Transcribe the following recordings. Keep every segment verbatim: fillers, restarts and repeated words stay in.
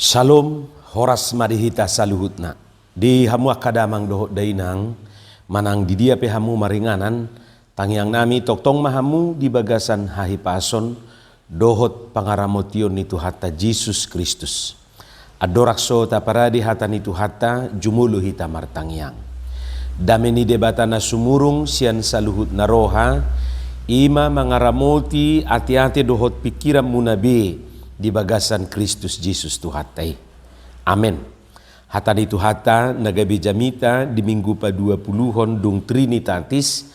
Syalom, horas ma di hita saluhutna. Di hamu angka damang dohot dainang, manang di dia pe hamu maringanan, tangiang nami tongtong ma hamu di bagasan hahipason dohot pangaramotion ni Tuhanta Jesus Kristus. Andorang so taparade hata ni Tuhanta, jumolo hita martangiang. Dame ni Debata na sumurung sian saluhut na roha, i ma mangaramoti ateate dohot pingkiranmuna be di bagasan Kristus Jesus Tuhanta i. Amen. Hata ni Tuhanta na gabe jamita di minggu paduapuluhon dung Trinitatis,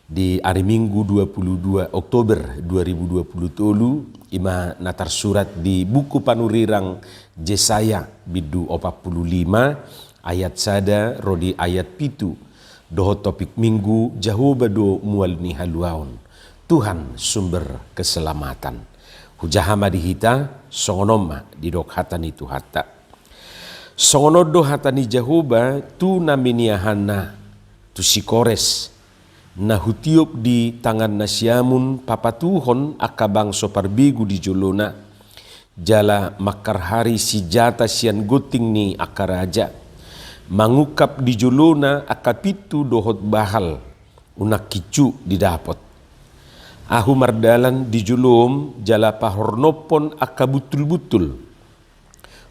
di ari Minggu dua puluh dua Oktober dua ribu dua puluh tolu, i ma na tarsurat di buku panurirang Jesaya bindu opat puluh lima ayat sada ro di ayat pitu, dohot topik Minggu: Jahowa do mual ni haluaon, Tuhan sumber keselamatan. Hujaha ma di hita, songon on ma didok hata ni Tuhanta. Songon on do hata ni Jahowa tu na miniahanna, tu si Kores, na hutiop di tanganna siamun papatuhon angka bangso parbegu di jolona, jala mangkarhari sinjata sian gonting ni angka raja, mangungkap di jolona angka pintu dohot bahal, unang hinju didapot. Ahu mardalan di jolom jala pahornophon angka buntulbuntul.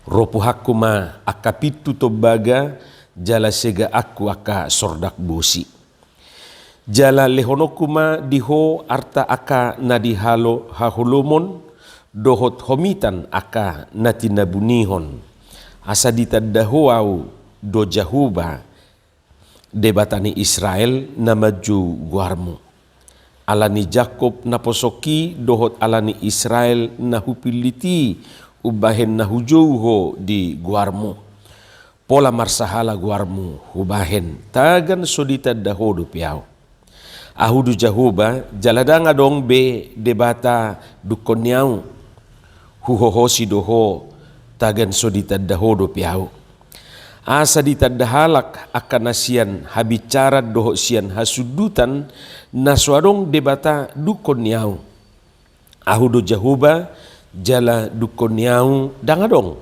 Ropuhonku ma angka pintu tombaga, jala segaonku angka sordak bosi. Jala lehononku ma di ho arta angka na di halo haholomon, dohot homitan angka na tinabunihon. Asa ditanda ho ahu do Jahowa, Debata ni Israel, na manjou goarmu. Ala ni Jakkob naposongki dohot ala ni Israel na hupillit i, umbahen na hujou ho di goarmu. Pola marsahala goarmu hubahen, tagan so ditanda ho dope ahu. Ahu do Jahowa, jala ndang adong be debata dungkon ni ahu. Huhohosi do ho, tagan so ditanda ho dope ahu. Asa ditanda halak angka na sian habinsaran dohot sian hasundutan, na so adong debata dungkon ni ahu. Ahu do Jahowa, jala dungkon ni ahu ndang adong.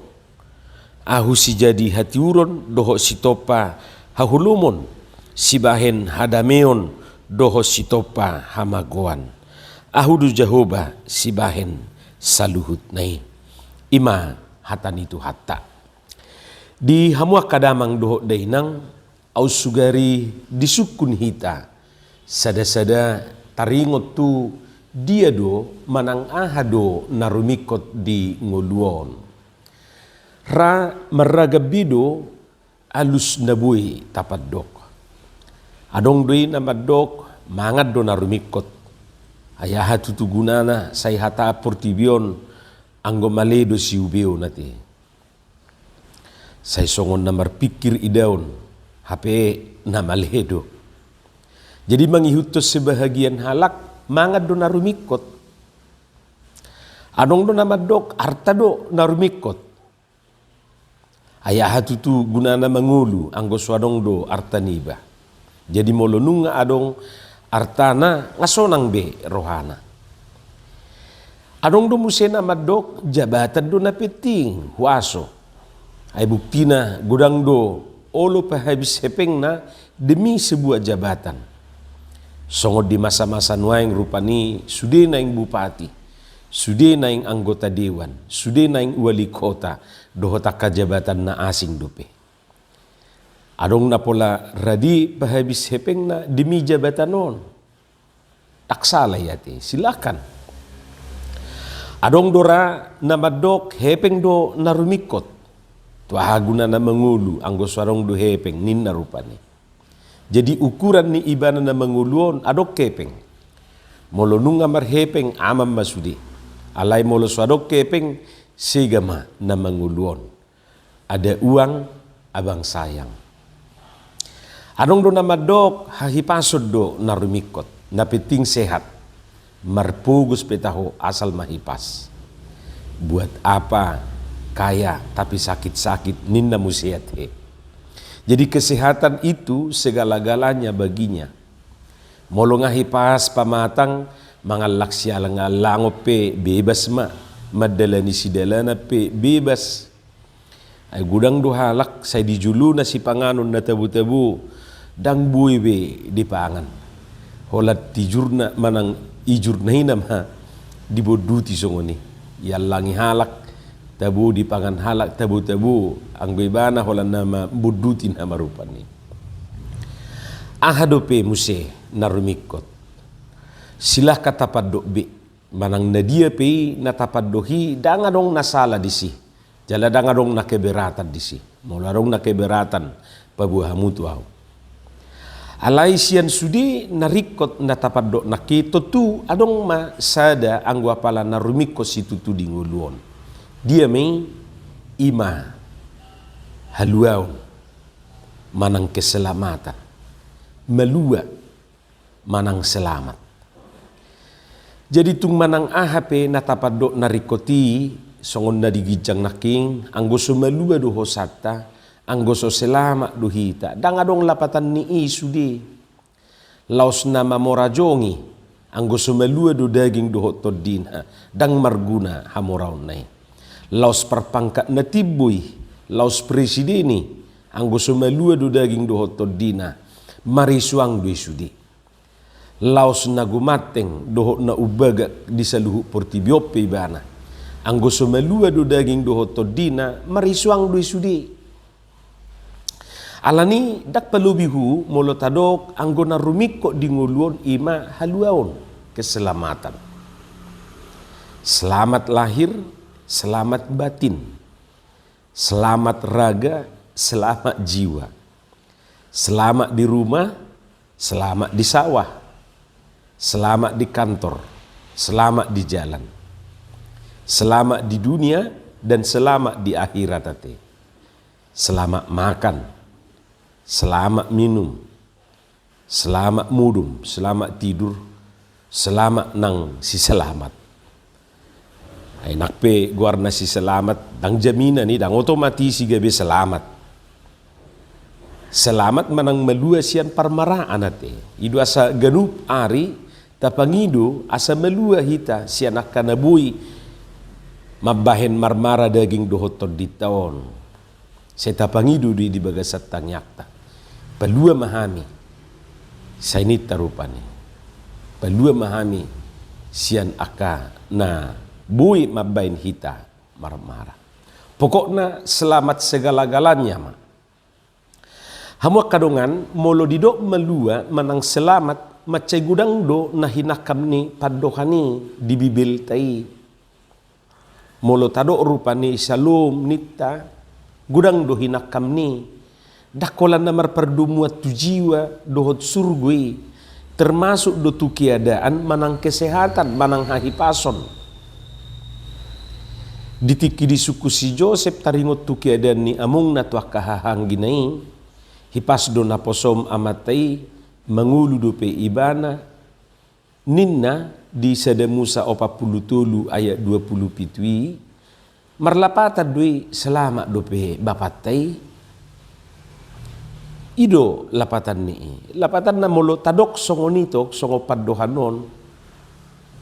Ahu sijadi hatiuron dohot sitompa haholomon, sibahen hadameon dohot sitompa hamagoan. Ahu do Jahowa sibahen saluhutna i. I ma hata ni Tuhanta. Di hamu angka damang dohot dainang, aut sugari disungkun hita, sada-sada taringot tu dia do manang aha do na rumingkot di ngolu on. Ra marragam be do alus na boi tapandok. Adong do i na mandok, mangan do na rumingkot. Ai aha tutu gunana sai hata portibi on, anggo male do siubeon ate. Sai songon na marpingkir idaon, hape na male do. Jadi mangihuthon sebahagian halak, mangan do na rumingkot. Adong do na mandok, arta do na rumingkot. Ai aha tutu gunana mangolu, anggo so adong do arta niba. Jadi molo nunga adong artana, nga sonang be rohana. Adong do muse na mandok, jabatan do na penting, huaso. Ai buktina godang do olo pahabis hepengna demi sebuah jabatan. Songon di masa-masa nuaeng rupani, sude naeng bupati, sude naeng anggota dewan, sude naeng wali kota, dohot angka jabatan na asing dope. Adong na pola radi pahabis hepengna demi jabatan on. Ndang sala i ate, silakan. Adong do ra na mandok, hepeng do na rumingkot. Tu aha gunana mangolu anggo so adong do hepeng, ninna rupani. Jadi ukuran ni ibana na mangolu on adong hepeng. Molo nunga marhepeng, aman ma sude. Alai molo so adong hepeng, sega ma na mangolu on. Ada uang, abang sayang. Adong do na mandok, hahipason do na rumingkot, na penting sehat. Marpogos pe taho, asal ma hipas. Buat apa kaya tapi sakit-sakit, ninna muse ate. Jadi kesehatan itu segala-galanya baginya. Molo nga hipas pamatang, mangallang sialang-allangon pe bebas ma, mandalani sidalanan pe bebas. Ai godang do halak sai di jolona sipanganon na tabo-tabo, ndang boi be dipangan. Holan tijurna manang ijurna i nama dibonduti songon i. Iallangi halak, tabo dipangan halak tabo-tabo, anggo ibana holan na mambonduti nama rupani. Aha dope muse na rumingkot? Silahkan tapandok be, manang na dia pe i na tapandok i, ndang adong na sala disi. Jala ndang adong na keberatan disi. Molo adong na keberatan, paboa hamu tu ahu. Alai sian sude na ringkot na tapandok nangkin, tontu adong ma sada anggo apala na rumingkot situtu di ngolu on. Dia ma i? I ma haluaon manang keselamatan. Malua manang selamat. Jadi tung manang aha pe na tapandok na ringkot i, songon na di ginjang nangkin, anggo so malua do hosanta, anggo so selamat do hita, ndang adong lapatan ni i sude. Laos na mamora jongi, anggo so malua do daging dohot tondina, ndang marguna hamoraonna i. Laos parpangkat na timbo i, laos presiden i, anggo so malua do daging dohot tondina, marisuang do i sude. Laos na gumanteng dohot na umbagak di saluhut portibi on pe ibana, anggo so malua do daging dohot tondina, marisuang do i sude. Alani i ndang palobihu molo tadok anggo na rumingkot di ngolu on i ma haluaon, keselamatan. Selamat lahir, selamat batin. Selamat raga, selamat jiwa. Selamat di rumah, selamat di sawah. Selamat di kantor, selamat di jalan. Selamat di dunia dan selamat di akhirat ate. Selamat makan, selamat minum, selamat modom, selamat tidur, selamat nang siselamat. Ai nang pe goarna siselamat, ndang jaminan i, ndang otomatis i gabe selamat. Selamat manang malua sian parmaraan ate. I do asa ganup ari tapangido asa malua hita sian angka na boi mambahen marmara daging dohot tondinta on. Sai tapangido do i di bagasan tangiangta. Palua ma hami, sai ninta rupani. Palua ma hami sian angka na boi mambahen hita marmara. Pokokna selamat segala-galanya ma. Hamu angka dongan, molo didok malua manang selamat, mansai godang do na hinangkam ni pandohan i di Bibelta i. Molo tadok rupani Syalom ninta, godang do hinangkam ni, ndang holan na marpardomuan tu jiwa dohot surgo i, termasuk do tu keadaan manang kesehatan manang hahipason. Di tingki disungkun si Josep taringot tu keadaan ni amongna tu angka hahaanggina i, hipas do naposom amanta i, mangolu dope ibana, ninna di Sada Musa opat pulu tolu ayat dua pulu pitu i, marlapatan do i selamat dope bapanta i. I do lapatan ni i. Lapatanna molo tadok songon i tong, songon pandohan on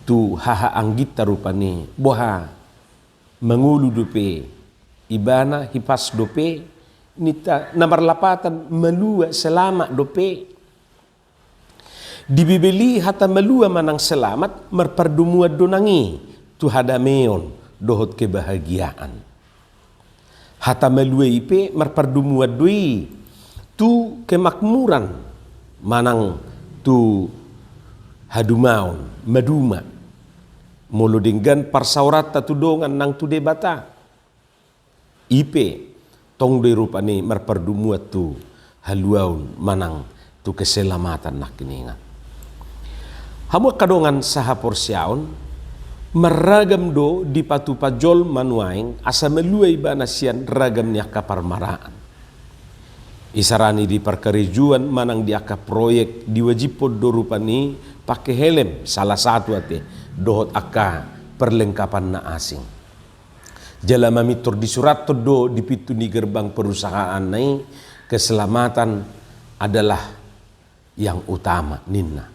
tu hahaangginta rupani, boha, mangolu dope ibana, hipas dope, ninta na marlapatan malua selamat dope. Di Bibel i hata malua manang selamat marpardomuan do nang i tu hadameon dohot kebahagiaan. Hata malua i pe marpardomuan do i tu kemakmuran manang tu hadumaon, maduma. Molo denggan parsaoranta tu dongan nang tu Debata. I pe tong do i rupani marpardomuan tu haluaon manang tu keselamatan nangkiningan. Hamu angka dongan sahaporseaon, marragam do dipatupa jolma nuaeng asa malua ibana sian ragam ni angka parmaraan. Isarani di parkarejoan manang di angka proyek diwajibhon do rupani pake helm salah satu ate dohot angka perlengkapan na asing. Jala mamintor disurathon do di pintu ni gerbang perusahaanna i, keselamatan adalah yang utama ninna.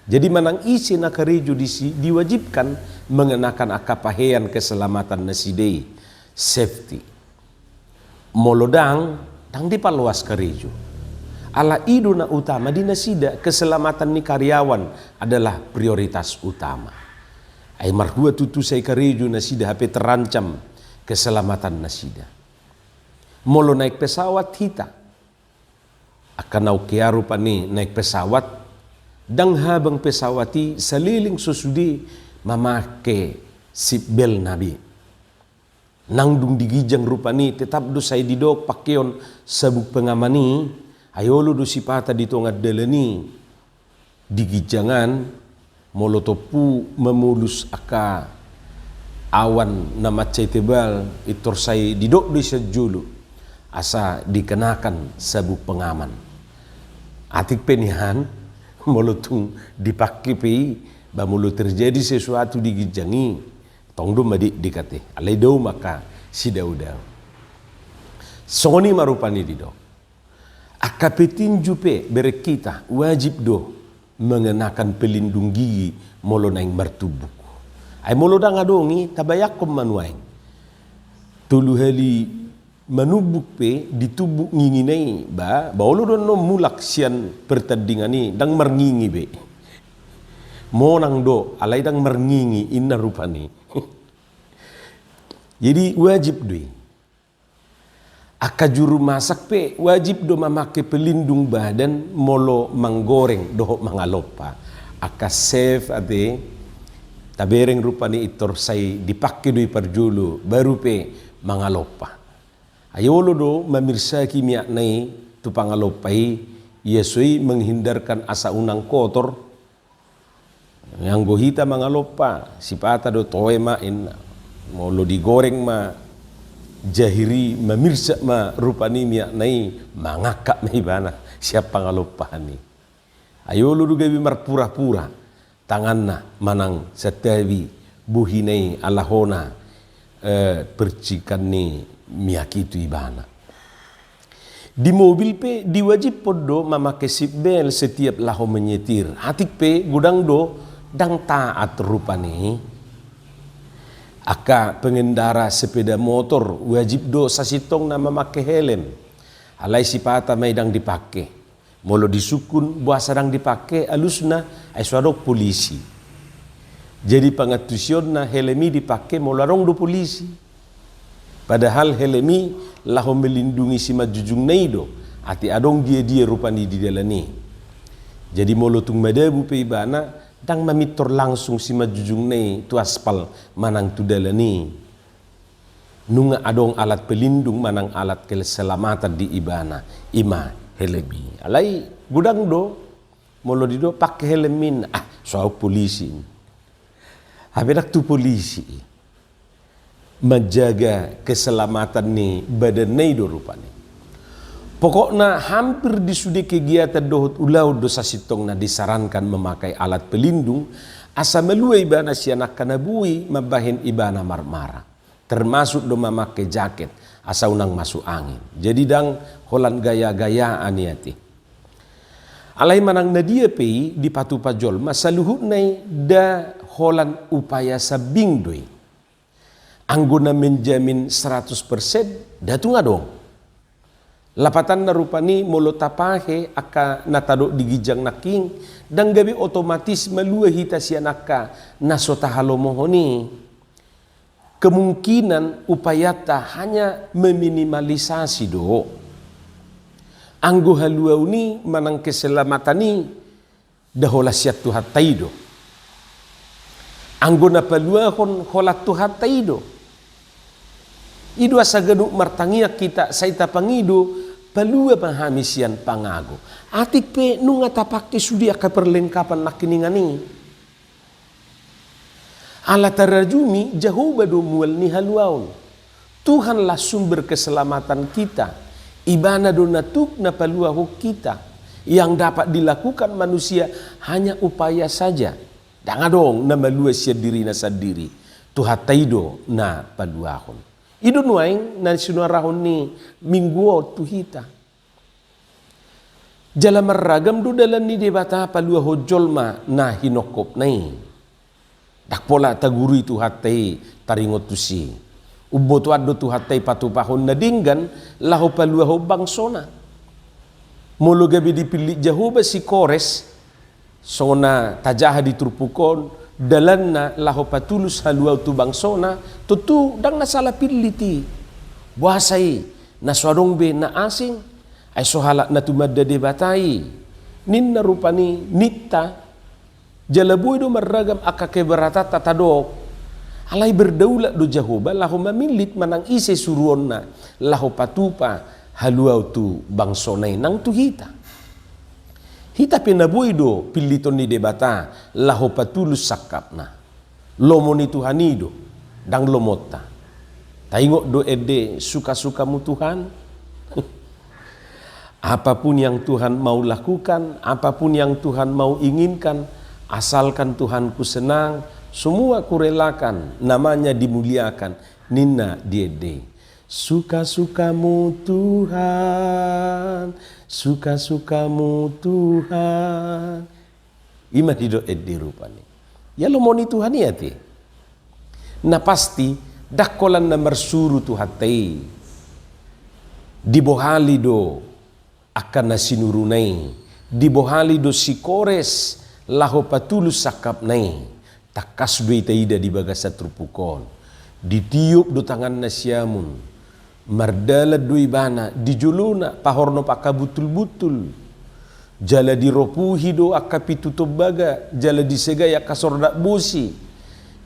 Jadi manang ise na karejo disi diwajibkan mengenakan angka pahean keselamatan nasida i, safety. Molo ndang, ndang dipaloas karejo. Ala i do na utama di nasida, keselamatan ni karyawan adalah prioritas utama. Ai marhua tutu sai karejo nasida hape terancam keselamatan nasida. Molo naik pesawat hita, angka na ungkea rupani naik pesawat, ndang habang pesawat i saleleng so sude mamake seatbelt na be. Nang dung di ginjang rupani tetap do sai didok pakeon sabuk pengaman i, ai olo do sipata di tonga dalan i di ginjang an, molo tompu mamolus angka awan na mansai tebal, pintor sai didok do i sian jolo asa dikenakan sabuk pengaman. Atik pe nian, molo tung dipake pe i, ba molo terjadi sesuatu di ginjang i, tong do madikdik ate, alai dao ma angka sidaodao. Songon i ma rupani didok. Angka petinju pe, bereng hita, wajib do mengenakan pelindung gigi molo naeng martumbuk. Ai molo ndang adong i, tabayangkon ma nuaeng. Tolu hali manumbuk pe ditumbuk ngingina i, ba, ba olo do annon mulak sian pertandingan i, ndang marngingi be. Monang do, alai ndang marngingi, inna rupani. Jadi wajib do i. Angka juru masak pe wajib do mamake pelindung badan molo manggoreng dohot mangalompa. Angka chef ate, tabereng rupani pintor sai dipake do i parjolo, baru pe mangalompa. Ai olo do mamirsaki miakna i tu pangalompa i, ia so i menghindarkan asa unang kotor. Anggo hita mangalompa, sipata do toe ma inna. Molo digoreng ma jahir i, mamirsak ma rupani miakna i, mangangkat ma ibana sian pangalompaan i. Ai olo do gabe marpura-pura tanganna manang santabi bohina i ala hona, eh, percikan ni miak i tu ibana. Di mobil pe diwajibhon do mamake seatbelt setiap laho menyetir. Atik pe godang do ndang taat rupani. Angka pengendara sepeda motor wajib do sasintongna mamake helm. Alai sipata ma i ndang dipake. Molo disungkun boasa ndang dipake, alusna ai so adong polisi. Jadi pangantusionna helm i dipake molo adong do polisi. Padahal helm i laho melindungi simanjujungna i do, atik adong dia-dia rupani di dalan i. Jadi molo tung madabu pe ibana, ndang mamintor langsung simanjujungna i tu aspal manang tu dalan i. Nunga adong alat pelindung manang alat keselamatan di ibana, i ma helm i. Alai godang do, molo didok pake helm i, ah, so au polisi. Hape ndang tu polisi i. Manjaga keselamatan ni badanna i do rupani. Pokokna hampir di sude kegiatan dohot ulaon do sasintongna disarankan memakai alat pelindung, asa malua ibana sian angka na boi mambahen ibana marmara. Termasuk do mamake jaket, asa unang masuk angin. Jadi ndang holan gaya-gayaan i ate. Alai manang na dia pe i dipatupa jolma, saluhutna i nda holan upaya sambing do i. Anggo na menjamin seratus persen, nda tung adong. Lapatanna rupani molo tapahe angka na tadok di ginjang nangkin, ndang gabe otomatis malua hita sian angka na so tahalomohon i. Kemungkinan upayanta hanya meminimalisasi do. Anggo haluaon i manang keselamatan i, nda holan sian Tuhanta i do. Anggo na paluahon holan Tuhanta i do. I do asa ganup martangiang hita sai tapangido, palua ma hami sian pangago. Atik pe nunga tapake sude angka perlengkapan nangkiningan i. Ala tarajumi Jahowa do mual ni haluaon. Tuhanlah sumber keselamatan kita. Ibana do na tuk na paluahon hita. Yang dapat dilakukan manusia hanya upaya saja. Ndang adong na malua sian dirina sandiri. Tuhanta i do na paluahon. I do nuaeng na sinuarahon ni minggu on tu hita. Jala marragam do dalan ni Debata paluahon jolma na hinophopna i. Ndang pola tagurui Tuhanta i taringot tusi. Umbotoan do Tuhanta i patupahon na denggan laho paluahon bangsona. Molo gabe dipillit Jahowa si Kores, songon na tajaha di turpuk on, dalanna laho patulus haluaon tu bangsona, tontu ndang na sala pillit i. Boasa i, na so adong be na asing, ai so halak na tumanda Debata i. Ninna rupani ninta, jala boi do marragam angka keberatanta tadok. Alai berdaulat do Jahowa laho mamillit manang ise suruonna laho patupa haluaon tu bangsona i nang tu hita. Hita pe na boi do pilliton ni Debata laho patulus sangkapna. Lomo ni Tuhan i do, ndang lomonta. Taingot do ende suka-sukamu Tuhan? Apapun yang Tuhan mau lakukan, apapun yang Tuhan mau inginkan, asalkan Tuhanku senang, semua kurelakan, namanya dimuliakan, ninna di ende. Suka-sukamu Tuhan, suka-sukamu Tuhan. I ma didok ende rupani. Ia lomo ni Tuhan i ate. Na pasti, ndang holan na marsuru Tuhanta i. Dibohali do angka na sinuruna i. Dibohali do si Kores laho patulus sangkapna i. Tangkas do i taida di bagasan turpuk on. Ditiop do tanganna siamun. Mardalan do ibana di jolona pahornop angka buntul-buntul. Jala diropuhi do angka pitu tombaga, jala disegai angka sordak bosi.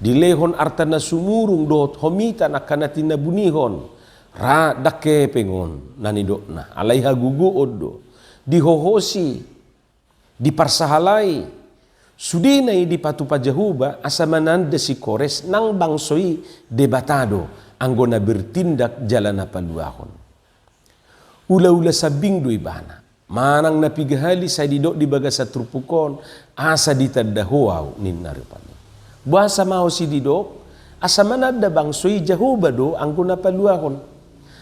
Dilehon arta na sumurung dohot homitan angka na tinabunihon. Ra ndang hepeng on na nidokna, alai hagogoon do. Dihohosi. Diparsahalai, sudena i dipatupa Jahowa asa mananda si Kores nang bangso i Debata do anggo na bertindak jala na paluahon. Ula-ula sambing do ibana, manang na piga hali sai didok di bagasan turpuk on, asa ditanda ho au ninna rupani. Boasa ma ho sididok, asa mananda bangso i Jahowa do anggo na paluahon.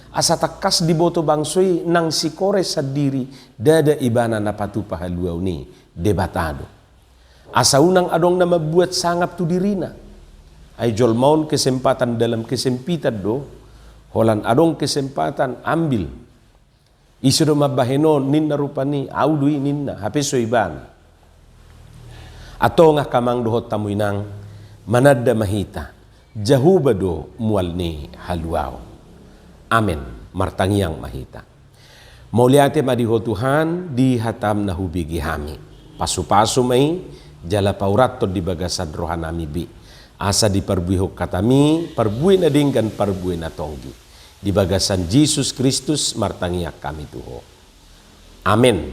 Asa tangkas diboto bangso i nang si Kores sandiri, ndada ibana na patupa haluaon i, Debata do. Asa unang adong na mambuat sangap tu dirina. Ai jolma on kesempatan dalam kesempitan do, holan adong kesempatan ambil. Ise do mambahen on ninna rupani, au do i ninna, hape so ibana. Antong angka amang dohot hamu inang, mananda ma hita, Jahowa do mual ni haluaon. Amen. Martangiang ma hita. Mauliate ma di Ho Tuhan, di hataM na hubege hami. Pasu-pasu ma i, jala paurathon di bagasan rohanami be. Asa diparbuehon hataMi, parbue na denggan parbue na tonggi. Di bagasan Jesus Kristus martangiang hami tu Ho. Amen.